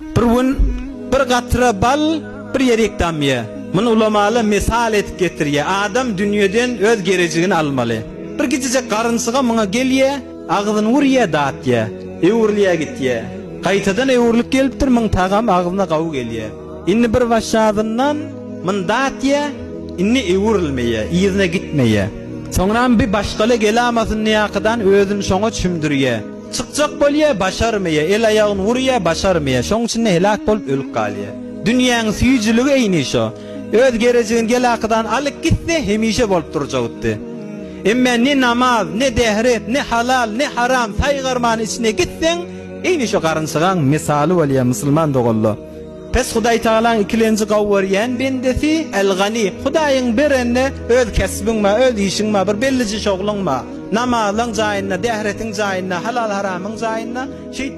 Bir gün bir gatra bal bir ýerik damýa. Muny ulamalar mysal edip getirýä. Adam dünýeden öz gerejigini almaly. Bir kiçijek garynçyga muňa gelýä, agzyny urýa, datýa. Öwrülýä gitýä. Gaýtadan öwrülip gelipdir, muň tagamy agzyna gawy gelýä. Indi bir başazyndan muny datýa, indi öwrülmeýä, yzyna gitmeýä. Soňram bi başgala gelamasyn niýakydan özüni şoňa çümdürýä. Çykjak bolýa, başarmaýa, el-aýagyny urýa, başarmaýa, şoň içinde heläk bolup ölüp galýa. Dünýäň süýjüligi eýni şo. Öz gerejigini gelakydan alyp gitse, hemişe bolup durjagutdy. Emme ne namaz, ne dehret, ne halal, ne haram saýgarman içine gitseň, eýni şo garynçygaň mysaly bolýa musulman doganlar. Pes Hudaýtagalaň ikilenji gawy görýän bendesi El-Gani. Hudaýyň berenine öz kesbiň bar, öz işiň bar, bir bellije şogluň bar. Namazlaň jaýynda, dähretiň jaýynda, halal-haramyň jaýynda, şeýtdirip.